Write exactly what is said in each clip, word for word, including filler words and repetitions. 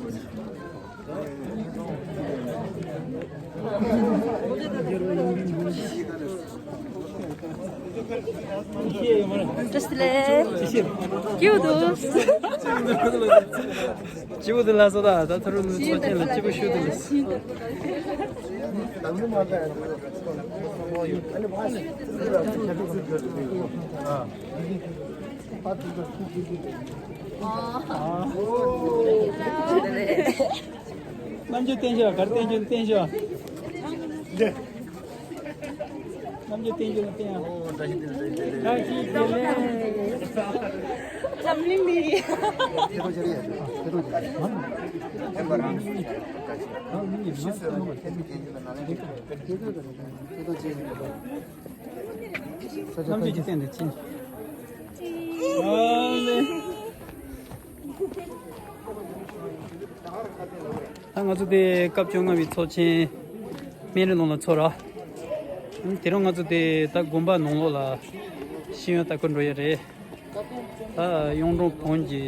བཀྲ་ཤིས་བདེ་ལེགས། སྐྱིད་པོ་འདུག་སྐྱིད་པོ་འདུག་ལ་སོ་ད་ད་ཐུ་རུ་ནུ་ཚོ་ཆེན་ལ་སྐྱིད་པོ་ཞུ་འདུག་ལ། རྣམ་འགྱུར་བསྟན་ཤོག་གར་བསྟན་རྒྱུ་བསྟན་ཤོག་རྣམ་འགྱུར་བསྟན་རྒྱུ་བསྟན་ཡ། བཀྲ་ཤིས་བདེ་ལེགས། འཛམ་གླིང་འདི། རྣམ་འགྱུར་གྱི་སྟེང་དུ་ཕྱིན། ད་ང་ཚོ་དེ་སྐབས་བཅོ་ལྔ་པའི་ཚོགས་ཆེན་སྨན་རི་ལུང་ལ་ཚོགས་ར། དེ་རིང་ང་ཚོ་དེ་ད་དགོན་པ་ནང་ལོགས་ལ་ཤེས་ཡོན་ལྟ་སྐོར་འགྲོ་ཡ་རེད། ད་གཡུང་དྲུང་བོན་གྱི་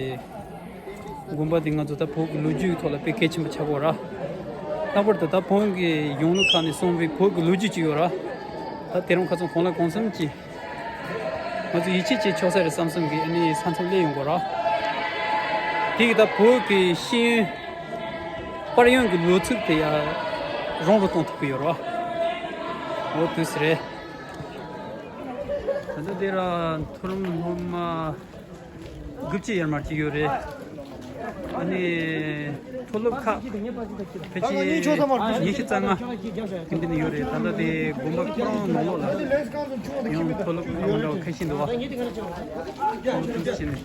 དགོན་པ་འདི་ང་ཚོ་ད་བོད་ཀྱི་ལོ་རྒྱུས་ཐོག་ལ་དཔེ་གལ་ཆེན་པོ་ཆགས་ཀྱི་ཡོད་ར། ལྷག་པར་དུ་ད་བོན་གྱི་གཞུང་ལུགས་ཁག་ནས་གསུངས་པའི་བོད་ཀྱི་ལོ་རྒྱུས་ཅིག་ཡོད་ར། ད་དེ་རིང་ཁ་སང་གང་ལ་གང་འཚམ་ཅིག་ང་ཚོ་ཡིད་ཆེས་བྱེད་ཆོག་ས་རེད་བསམ་བསམ་གྱི་ཨ་ནི་ས་མཚམས་སླེབས་ཡོང་གི་ཡོད་ར། དེ་གི་ད་བོད་ཀྱི་ཤེས་ཡོན་དཔལ་ཡོན་གྱི་ལོ་ཚིགས་དེ་ཡང་རང་རུ་གཏོང་ཐུབ་ཀྱི་ཡོད་ར། འོ་དུས་སུ་རེད། ད་ལྟ་དེ་ར་མཐོ་རིམ་སློབ་མ་དགུ་བཅུ་ཡར་མར་ཅིག་ཡོད་རེད། ཨ་ནི་མཐོ་སློབ་ཁག་ཕལ་ཆེར་ཉི་ཤུ་རྩ་ལྔ་དེ་འདྲ་ནས་ཡོད་རེད། ད་ལྟ་དེ་དགོན་པ་ཁོ་རང་ནང་ལོགས་ལ་ཡང་མཐོ་སློབ་ཁག་མི་འདྲ་བ་ཁ་ཤས་འདུག་བ། ཨོ་དེ་བྱས་ནས།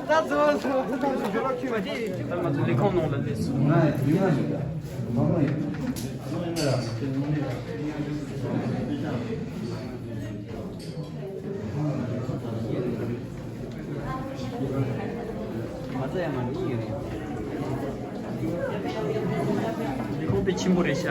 ད་ང་ཚོ་ལས་ཁུངས་ནང་ལ་སླེབས་སོང་། མ་རྩ་ཡང་མ་འགྲིག་ཡོད་རེད། ལས་ཁུངས་དཔེ་ཆེན་པོ་རེད་ཤག